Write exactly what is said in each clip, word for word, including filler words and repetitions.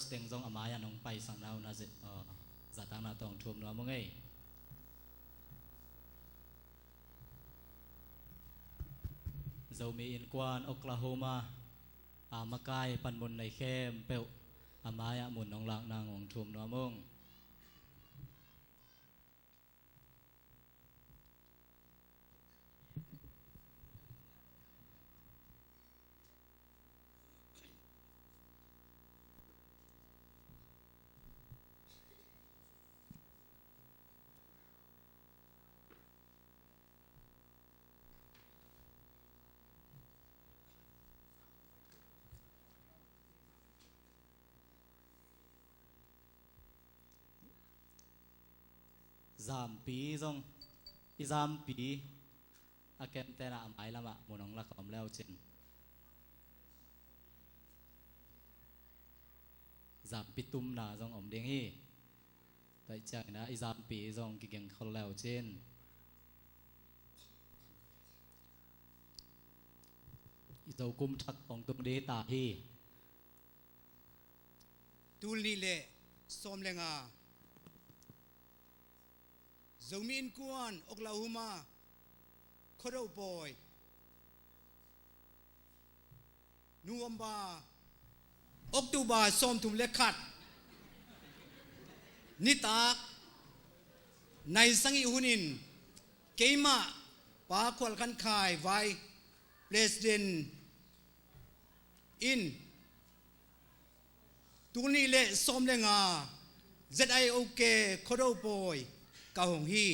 teng zong a mai-ah nong paisakna uh na ze-, uh, zahtakna tawh hong thum nuam ung ei. Zomi Innkuan Oklahoma a makai panmun nei khempeuh a mai-ah mun nong lak nang hong thum nuam ung. Zampi zong, i zampi a kemten ah a mailam ah mun hong lak a om le uh cin, zampi tumna zong om ding hi. Tua ciangin ah i zampi zong kigeng khol le uh cin, i Zo kum thak hong tung ding hi ta hi. Tul nih le sawm le nga, Zomi Innkuan Oklahoma Khuado Pawi, November, October sawmthum le khat nitak nai sagih hunin keimah Pa Khual Khan Khai, Vice President in tul nih le sawm le nga Z I O K Khuado Pawi ka hong hi.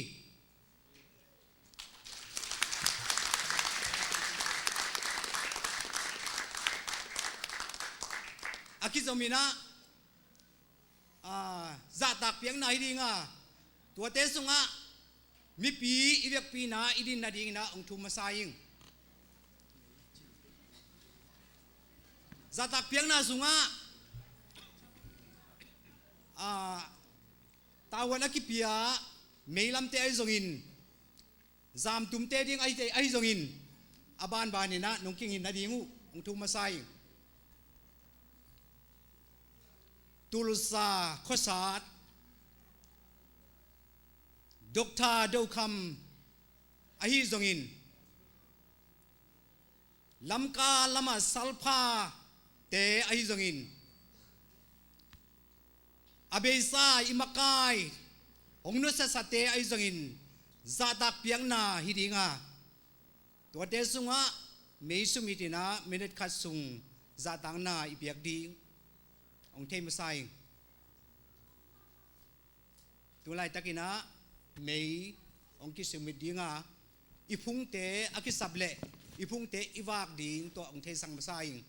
A kizomin ah, ah, zahtak piakna hi ding a, tuate sungah mipi i vekpina i din nadingin ah hong thum masa ing. Zahtak piakna sungah, ah, tavuan a kipia meilamte ahi zongin, zamtumte ding ahi, ahi zongin, a banbanin ah nong kingin nading uh hong thum masa ing. Tulsa khuasat Doctor Do Kham ahi zongin, Lamka lamah salphate ahi zongin, a beisa i makai hong nusiasate ahi zongin, zahtak piakna hi ding a, tuate sungah mei sumitin ah minute khat sung zahtakna i piak ding hong thei masa ing. Tu laitakin ah mei hong kisumit ding a, i phungte a kisap leh i phungte i vak ding tawh hong theisak masa ing.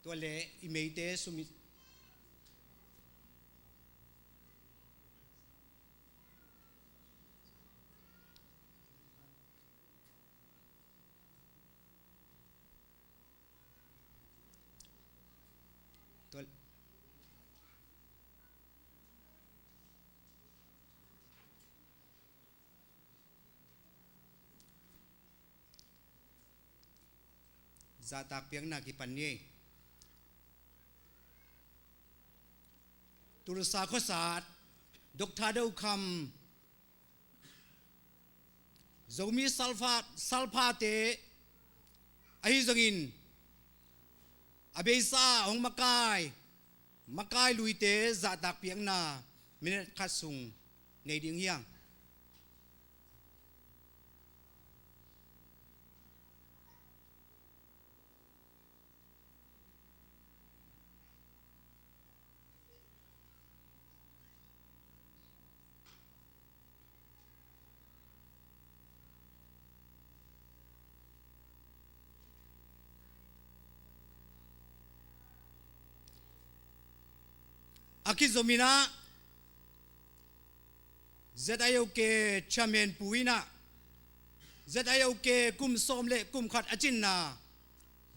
Tua leh i meite sumit. Tua, zahtak piakna kipan ni ei. Tulsa khuasat Doctor Do Kham, Zomi salpha, salphate ahi zongin, a beisa hong makai, makai luite zahtak piakna minute khat sung nei ding hi hang. A kizomin ah Z I O K Chairman Pu in ah Z I O K kum sawm le kum khat a cinna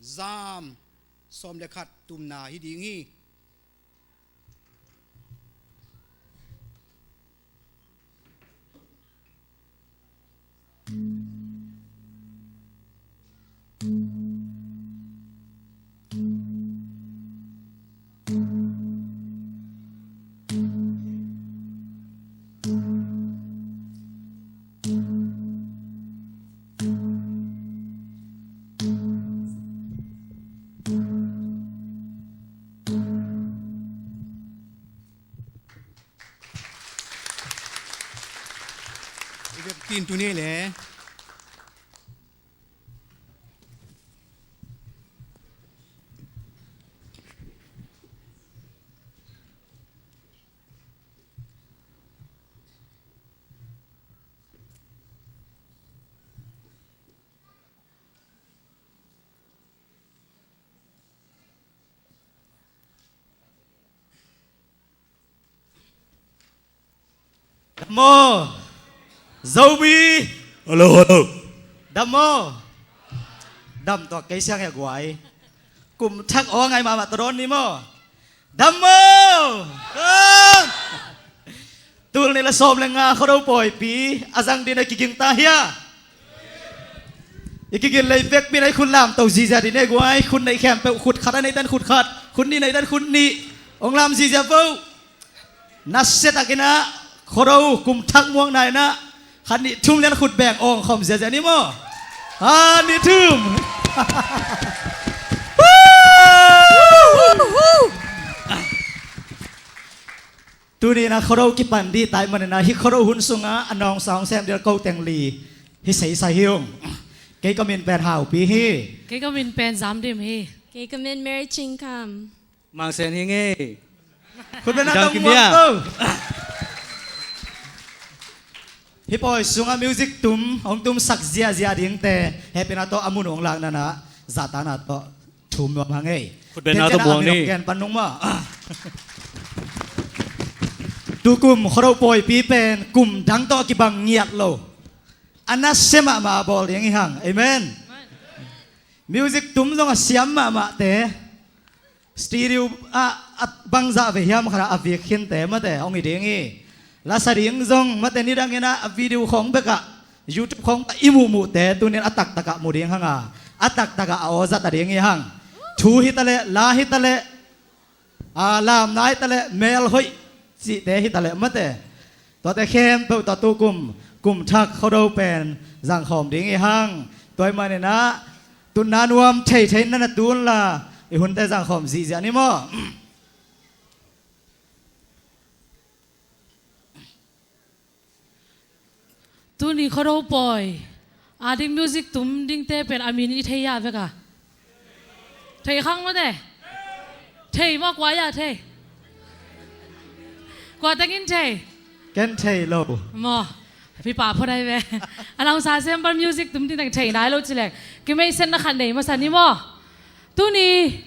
zam sawm le khat tumna hi ding hi. Tin tuni le. Dam maw? Zomi. Hello, hello. Dam maw? Dam tuak kei siang hi a guai. Kum thak aw ngai mahmah tawh dawn ni maw? Dam maw? Tul nih le sawm le nga Khuado pawipi a zang ding a kiging ta hia? I kigin le i vekpi na i khut lamto zizia ding ne guai, khut neih khempeuh khut khat a neih dan khut khat, khut nih neih dan khut nih, ong lam zizia vo. Nasia takin ah Khuado kum thak muakna in ah khat nih thum lian khut beng awng khawm ziazia ni maw? Khat nih thum. Tuni in ah Khuado kipan ding ta ahih manin ah hih Khuado hun sungah a nawngsa hong sem ding a ko teng li hi seisai hi ung. Kei ka min pen Haupi hi. Kei ka min pen Zamdim hi. Kei ka min Mary Chingkam. Mangsen hi ngei. Khut beng na tong muang ko. Hih pawi sungah music tum hong tumsak ziahziah dingte hehpihna tawh a mun hong lakna na zahtakna tawh thum nuam hang ei. Khut beng na tawh muang ni. Gen pan nung mah. Tukum Khuado pawipi pen kum dang tawh a kibang ngiat lo, a nasia mahmah bawl ding hi hang. Amen. Music tum zong a siam mahmahte, studio ah a bangzah ve hiam khat ah a vik khinte mate hong hi ding hi. Lasa ding zong mate nidangin ah a video khawng bekah YouTube khawng ah i muhmuhte tunin a taktakah mu ding hang a, a taktakah a aw zat a ding hi hang. Thu hi taleh, la hi taleh, a, lamna hi taleh, mel hoih cihte hi taleh mate, tuate khempeuh tawh tukum kum thak Khuado pen zangkhawm ding hi hang. Tua ahih manin ah tutna nuam theithei na na tun la i hunte zangkhawm zihziah ni maw? Tuni Khuado pawi a ding music tum dingte pen a min i thei a vek a? Thei khang mate. Thei maw, kua a thei? Kua tengin thei? Ken thei lo. Maw, pi pa pho dai ve. A langsa sem pan music tum ding teng thei nai lo ci leng kimeihsetna khat nei masa ni maw? Tuni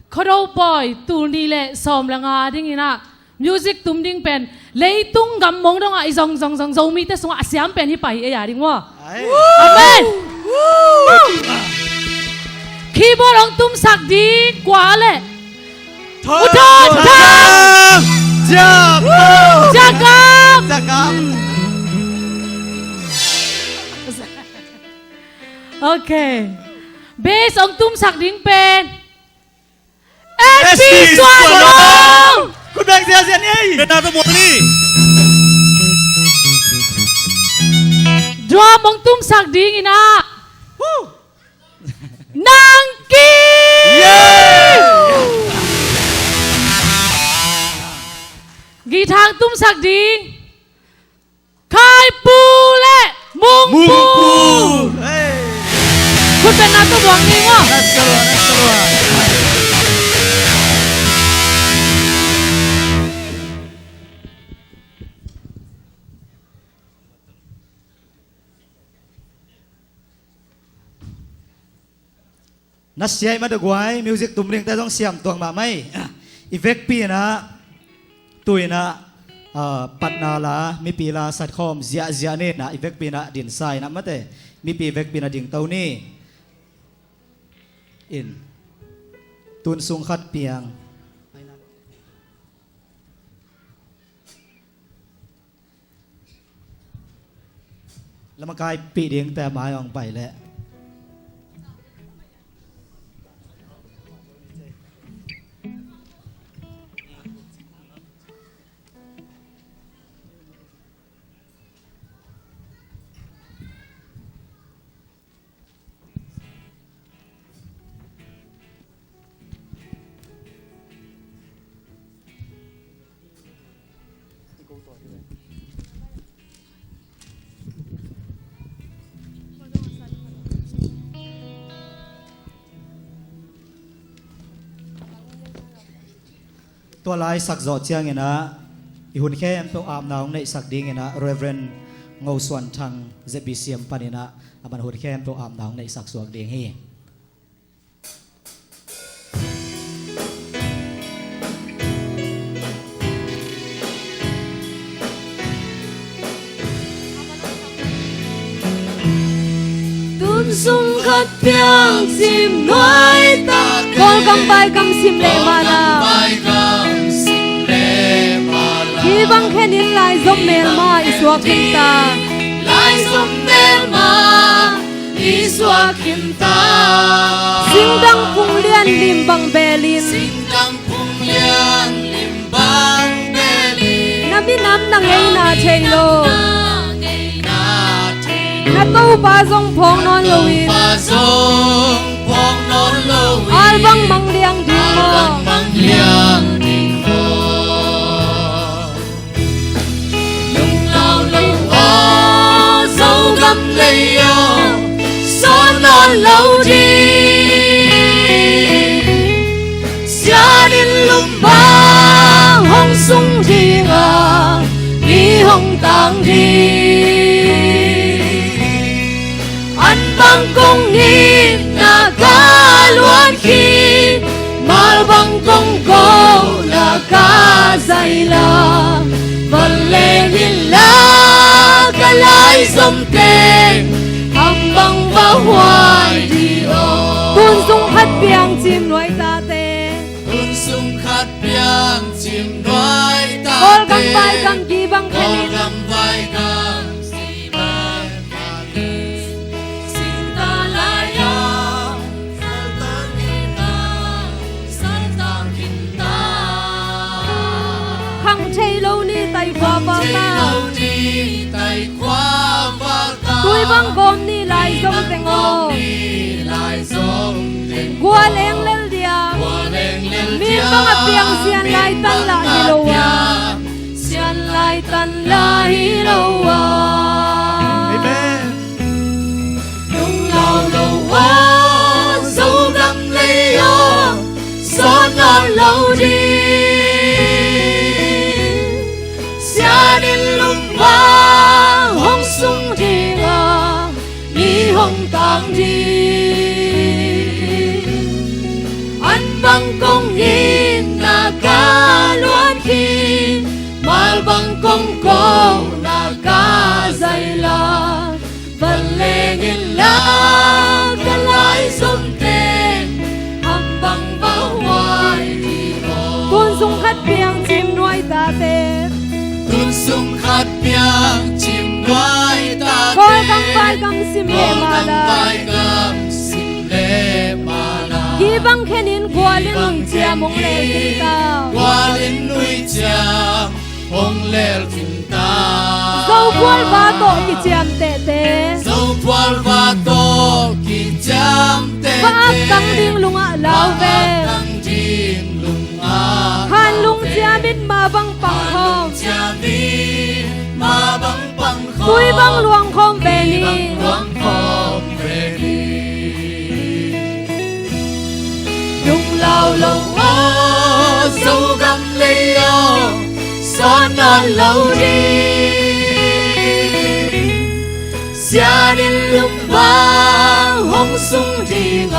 Khuado pawi tul nih le sawm le nga dingin ah music tum ding pen leitung gam mong dongah i zong zong zong Zomite sungah a siam pen hi pah hi ei a ding maw? Amen. Keyboard hong tumsak ding kua le? U Thon Thang. Jacob. Jacob. Okay. Bass hong tumsak ding pen S P Suan Long. Khut beng ziazia ni ei. Bena tu muang ni. Drum hong tumsak dingin ah Nang Ki. Guitar tumsak ding Khai Pu le Mung Pu. Mung Pu. Hey. Khut beng na tawh muang ni maw? Na siai mah de guai, music tum dingte zong siam tuak mahmah hi. I vekpi in ah, tu in ah, ah, patna la, mipi la satkhawm ziahziah ni in ah, i vekpi in ah dinsa in ah mate, mipi vekpi in ah dingto ni. In tun sung khat piang. Lamakaipih dingte a mai hong pai leh. Lai sak zawh ciangin ah i hun khempeuh apna hong neihsak dingin ah Reverend Ngo Suan Thang Z B C M panin ah aman hun khempeuh apna hong neihsak suak ding hi. Tun sung khat piang cim nuai ta, Kawlgam vai gam sim leh mah la. Kibang khenin laizom melma i suak khin ta. Laizom melma i suak khin ta. Singdang phung lian lim bang belin. Singdang phung lian lim bang belin. Na minam na ngeina thei lo. Na Topa zong phawk nawn lo in. Al bang mang liang ding maw. Lunglau lo aw, Zogam lei aw, sawn nawn lo ding. Sianin lum bang hong sung ding a, mi hong tang ding. An bang kong it na ka luan khin, mal bang kong ko na ka zai la. Van leng in la ka laizom teng, ham bang va huai dih aw. Tun sung khat piang cim nuai tate. Tun sung khat piang cim nuai tate. Kawlgam vai gam kibang khenin. Kawlgam vai gam. Khang thei lo ni tai khua vak ta. Tui bang gawm ni laizom teng aw. Gual eng lel diam. Min bang a piang sian lai tan la hi lo a. Sian lai tan la hi lo a. Amen. Lunglau lo aw, Zogam lei aw, sawn nawn lo ding. Sianin lum bang hong sung ding a, mi hong tang ding. An bang kong it na ka luan khin, mal bang kong ko na ka zai la. Van leng in la ka laizom teng, ham bang va huai dih aw. Tun sung khat piang cim nuai tate. Tun sung khat piang cim nuai tate. Kawlgam vai gam sim leh mah la. Kawlgam vai gam sim leh mah la. Kibang khenin gualin nuiciam hong lel khin ta. Gualin nuiciam hong lel khin ta. Zophual va tawh kiciamtehte. Zophual va tawh kiciamtehte. Va ak tang ding lungah lau ve. Va ak tang ding lungah. Han lungciam in mah bang pang khawm. Han lungciam in mah bang pang khawm. Tui bang luang khawm ve ni. Tui bang luang khawm ve ni. Lunglau lo aw, Zogam lei aw, sawn nawn lo ding. Sianin lum bang hong sung ding a,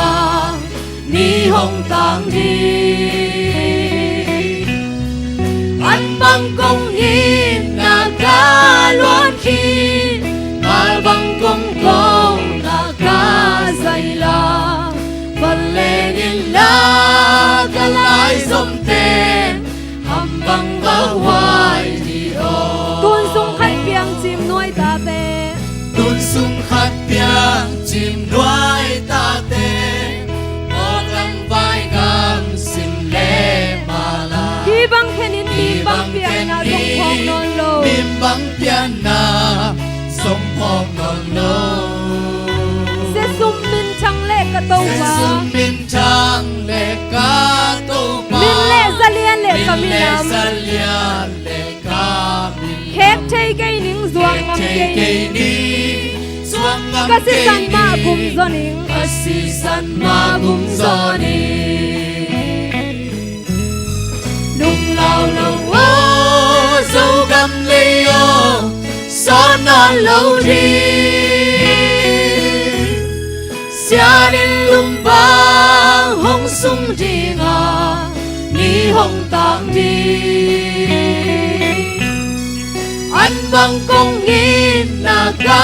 mi hong tang ding. An bang kong it na ka luan khin, mal bang kong ko na ka zai la. Van leng in la ka laizom teng, ham bang va huai dih aw. Tun sung khat piang cim nuai tate. Tun sung khat piang cim nuai tate. Kawlgam vai gam sim leh mah la. Kibang khenin mi bang pianna zong phawk nawn lo. Mi bang pianna zong phawk nawn lo. Sia sum minthang leh ka Topa. Sia sum minthang leh ka Topa. Min leh za lian leh ka minam. Min leh za lian leh ka minam. Khek thei kei ning, zuak ngam kei ning. Zuak ngam kei ning. Ka sisan mah gum zaw ning. Ka sisan mah gum zaw ning. Nung la Lo aw, Zogam lei aw, sawn nawn lo ding. Sian in lumbang hong sung ding a, ni hong tang ding. An bang kong itna ka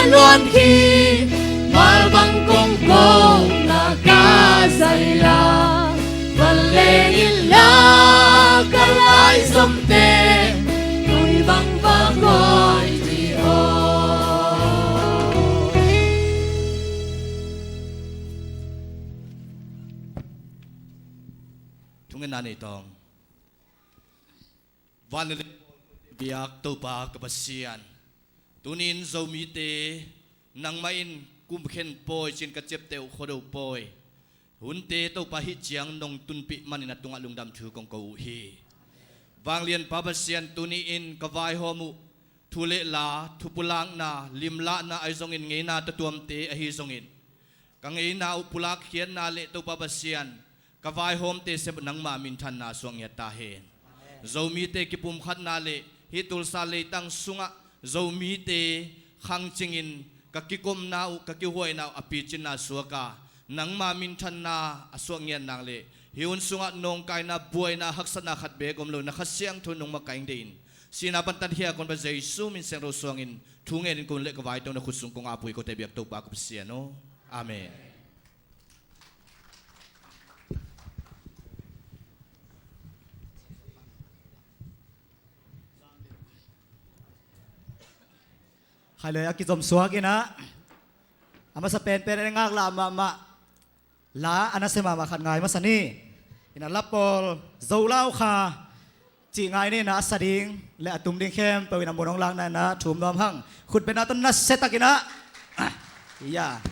luan khin, mal bang kong kawkna ka zaila, vanleng in la ka laizomte, tui bang va gawi dih aw. Thungetna nei tawng. Van le lei biak Topa ka Pasian, tuni-in Zomite nangmah in kumkhen pawi cin ka ciapteh uh Khuado pawi hunte Topa hih ciang nong tunpih manin a tungah lungdam thu kong ko uh hi. Vanglianpa Pasian, tuni-in ka vaihawm uh thu le la, thupulakna, limlahna ahi zongin ngeina tatuamte ahi zongin, ka ngeina uh pulakkhiatna le Topa Pasian, ka vaihawmte sep nangma minthanna suak ngiat ta hen. Zomite kipumkhatna le hih Tulsa leitang sungah Zomite khangcingin ka kikomna uh, ka kihuaina uh a picinna suak a, nangma minthanna a suak ngiat nang le hih hun sungah nawngkaina, buaina, haksatna khat beek om lo, na Kha Siangtho nong makaih deihin, sihna pan tankhia kong pia Jesu min siangtho suangin thu ngenin kun le ka vaito na khut sung kong ap uh hi, kote biak Topa ka Pasian aw. Amen. Khailei a kizom suak inah, a masa penpen a ngaklah mahmah la a nasia mahmah khat ngai masa ni. Inah lapawl Zolau Kha cih ngai ni inah, a sa ding le a tum ding khempeuh inah mun hong lakna inah thum nuam hang. Khutbetna tawh nasiatakin ah. Ah, ya.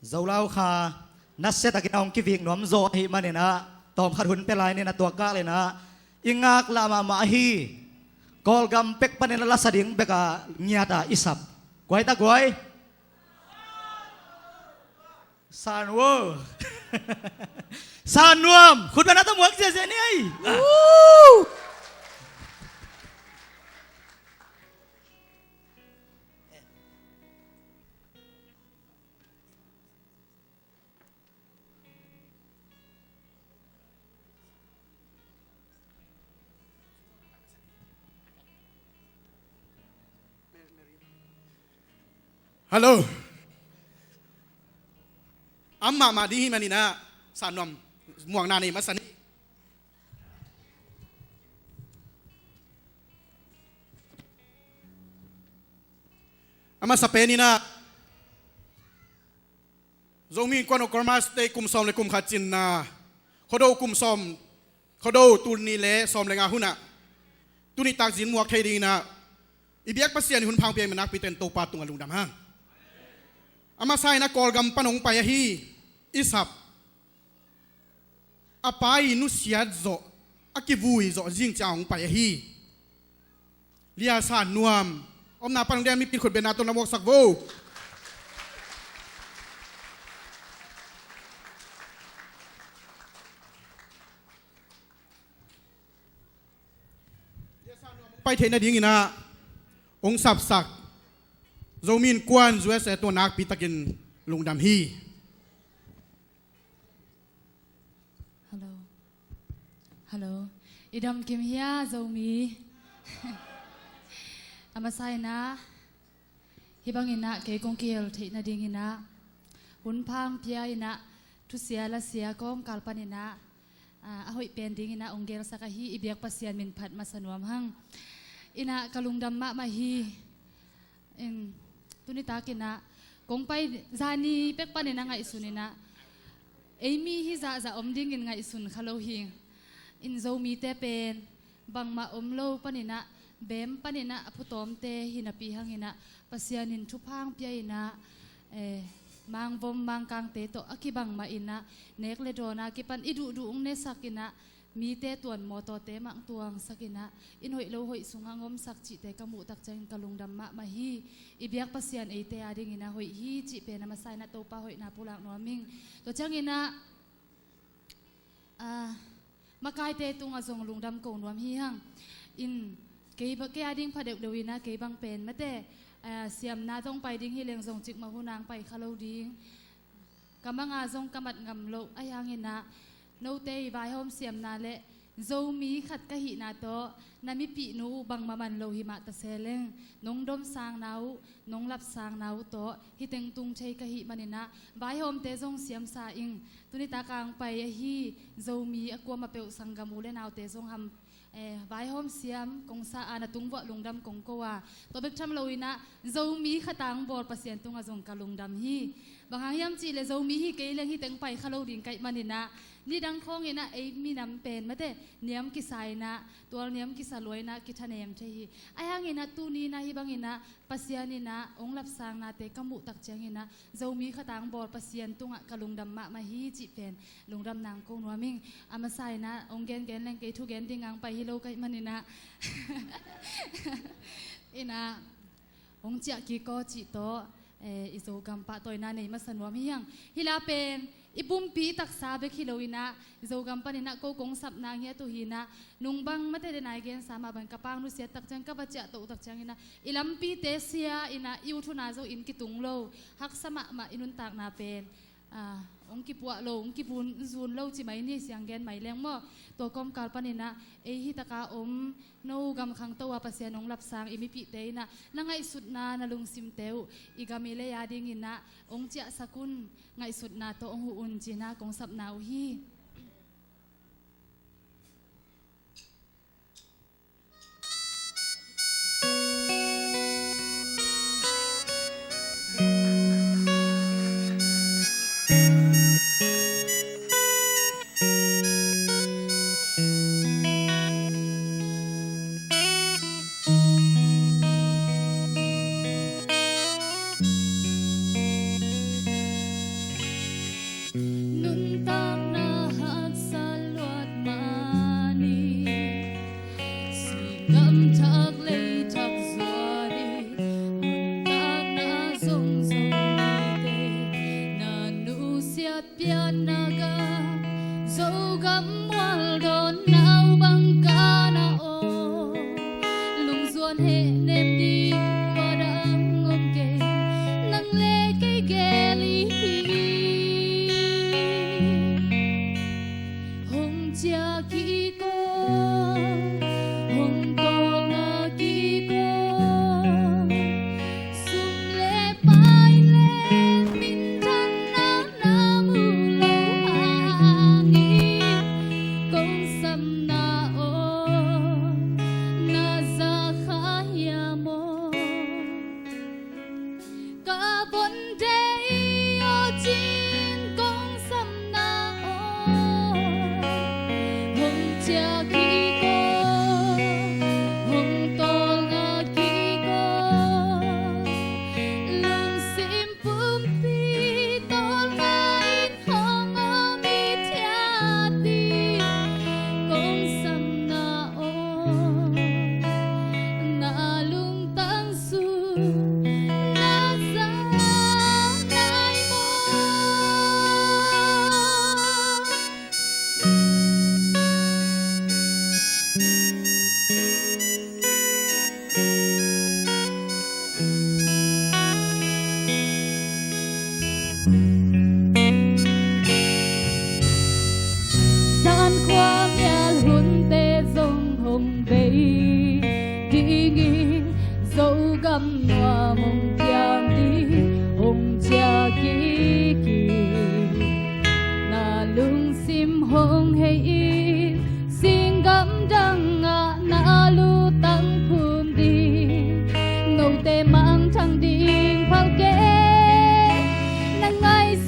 Zolau Kha nasiatakin a hong kivik nuam zaw ahih manin ah, tawmkhat hun pia lai ni inah, tua kal inah i ngaklah mahmah ahi Kawlgam pek panin a la sa ding bek a ngiat a i sap. Guai ta guai. San wo. San nuam. Khutbetna tawh muak ziahziah ni ei. Woo! Hello. Amah mah ding hi manin ah, sa nuam, muakna nei masa ni. A masa pen inah, Zomi Innkuan Autonomous State kum sawm le kum khat cinna, Khuado kum sawm, Khuado tul nih le sawm le nga hun ah, tuni takzin muak thei ding inah i biak Pasian in hun pha hong pia i nakpi takin Topa tungah lungdam hang. A masa inah Kawlgam pan hong pai ahi i sap, a pa i nusiat zawh, a kivui zawh zing ciang hong pai ahi. Lia San Nuam. Omna pan hong dia mipi in khutbetna tawh na muaksak vo. Pai theih nading inah hong sapsak Zomi Innkuan U S A tungah nakpi takin lungdam hi. Hello. Hello. I dam kim hia Zomi? A masa inah, hih bang inah kei kong kihel theih nading inah, hun pha hong pia inah, thusia lasia kawmkal pan inah, ah, a hoih pen ding inah hong gelsak ahi i biak Pasian min phat masa nuam hang. Inah ka lungdam mahmah hi. Eng, tuni tak inah kong pai zani pek pan inah ngaihsun inah, ei mi hi zahzah om dingin ngaihsun kha lo hi. In Zomite pen bangmah om lo paninah, bem paninah a phutawmte hi napi hanginah, Pasian in thupha hong pia inah, eh, mangvom mangkangte tawh a kibang mah inah, nek le dawn a kipan i duhduh hong nesak inah, mite tuan mawtawte mah hong tuangsak inah, in hoih lo hoih sungah hong omsak cihte ka muh tak ciangin ka lungdam mahmah hi. I biak Pasian eite a dinginah hoih hi cih pen a masa inah Topa hoihna pulak nuam ing. Tua cianginah, ah, makaite tungah zong lungdam ko nuam hi hang. In kei ba, kei a ding pha deuhdeuh inah kei bang pen mate, ah, siamna zong pai ding hi leng zong cikmah hun a hong pai kha lo ding. Ka manga zong ka mat ngam loh ahi hanginah, note i vaihawm siamna le Zomi khat ka hihna tawh na mipihnu uh bangmah man lo hi mah ta se leng, nong domsangna uh, nong lapsangna uh tawh hih teng tung thei ka hih maninah, vaihawmte zong siamsa ing. Tuni tak a hong pai ahi Zomi a kuamah peuh sanggam u le naute zong ham, eh, vaihawm siam kong sa a, na tung vuah lungdam kong ko a, tua bek tham lo inah Zomi khat a hong bawl Pasian tungah zong ka lungdam hi. Bang hang hiam cihleh Zomi hi kei leng hih teng pai kha lo ding ka hih maninah, nidang khawng inah ei minam pen mate niam kisa inah, tual niam kisa lua inah kithanem thei hi. Ahi hanginah tuni inah hih banginah Pasian inah hong lapsangnate ka muh tak cianginah, Zomi khat a hong bawl Pasian tungah ka lungdam mahmah hi cih pen lungdam nang ko nuam ing. A masa inah hong gengen leng kei thugen ding a hong pai hi lo ka hih maninah, inah hong ciah kik aw cih tawh, eh, i Zogam pahtawina nei masa nuam hi hang. Hih la pen i pumpi i taksa bek hi lo inah, Zogam paninah ko kong sapna ngiat uh hi inah, nung bang mate den a i gensa mah bang ka pang nusiat tak ciang, ka va ciah toh tak cianginah, i lampite sia inah, i ut hun a zong inn kitung lo, haksa mahmah i nuntakna pen, ah, hong kipuah lo, hong kivun zun lo ci mai ni, siang gen mai leng maw. Tua kawmkal paninah ei hih taka om, no gam khangto a Pasian hong lapsang i mipihte inah, na ngaihsutna, na lungsimte uh i gam i lei a dinginah hong ciahsak un, ngaihsutna tawh hong huh un ci-inah kong sapna uh hi. Nuntakna haksa luat mah ni, singam thak lei thak zuan ni, nuntakna zong zong ni te, na nusiat pianna gam, Zogam mual dawn nau bang ka na aw. Lungzuan hehnem ding tua dang om kei, nang le kei gel i hi. Hong ciah kik aw, hong tawlnga kik aw. Sum le pai le minthanna na mu lo hangin, kong sapna aw, na za kha hiam aw? Ka von deih aw cin kong sapna aw. Hong ciah kik aw, hong tawlnga kik aw. Lungsim pumpi tawlnga in hong om i thiat ding kong sapna aw. Na lungtang sung na za nai maw? Dan khua mial hunte zong hong bei dingin, Zogam nuam hong piang ding, hong ciah kik in. Na lungsim hong hei in, singam dangah na lutang phum ding. Note mangthang ding phal kei, na ngaih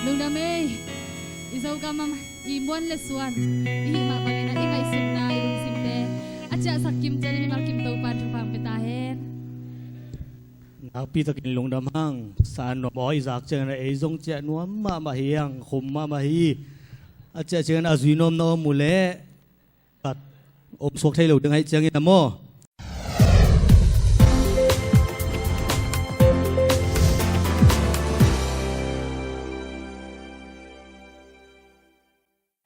Lungdam ei. I Zogam a i muan le suan i hih mah bangin a i ngaihsutna i lungsimte a ciahsak kim ciangin mimal kim Topa'n thupha pia ta hen. Nakpi takin lungdam hang. Sa nuam aw, i zak ciangin a ei zong ciah nuam mahmah hi hang, khum mahmah hi. A ciah ciangin a zui nuam na om uh leh khat om suak thei lo ding ahih ciangin a maw.